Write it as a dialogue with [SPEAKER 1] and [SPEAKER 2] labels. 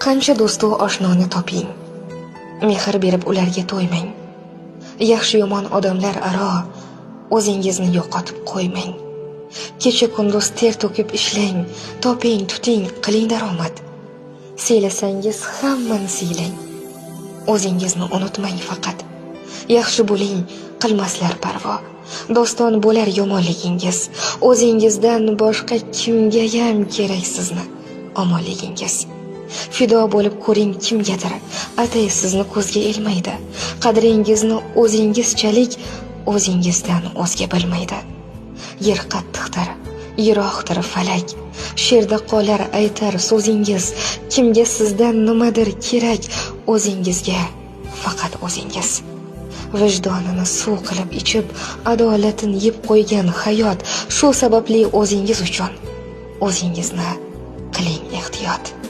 [SPEAKER 1] Qancha do'stu oshnoni toping, mehr berib ularga to'ymang. Yaxshi yomon odamlar aro o'zingizni yo'qotib qo'ymang. Kecha kunduz ter to'kib ishlang, toping, tuting, qiling daromad. Siylasangiz hammani siylang. O'zingizni unutmang faqat. Yaxshi bo'ling, qilmaslar parvo. Doston bo'lar yomonligingiz. O'zingizdan boshqa kimgayam kerak sizni omonligingiz. Fido bo'lib ko'ring kimgadir, atay sizni ko'zga ilmaydi. Qadringizni o'zingizchalik o'zingizdan o'zga bilmaydi. Yer qattiqdir, yiroqdir falak. She'rda qolar aytar so'zingiz. Kimga sizdan nimadir kerak, o'zingizga faqat o'zingiz. Vijdonini suv qilib ichib, adolatini yeb qo'ygan hayot, shu sababli o'zingiz uchun o'zingizni qiling ehtiyot.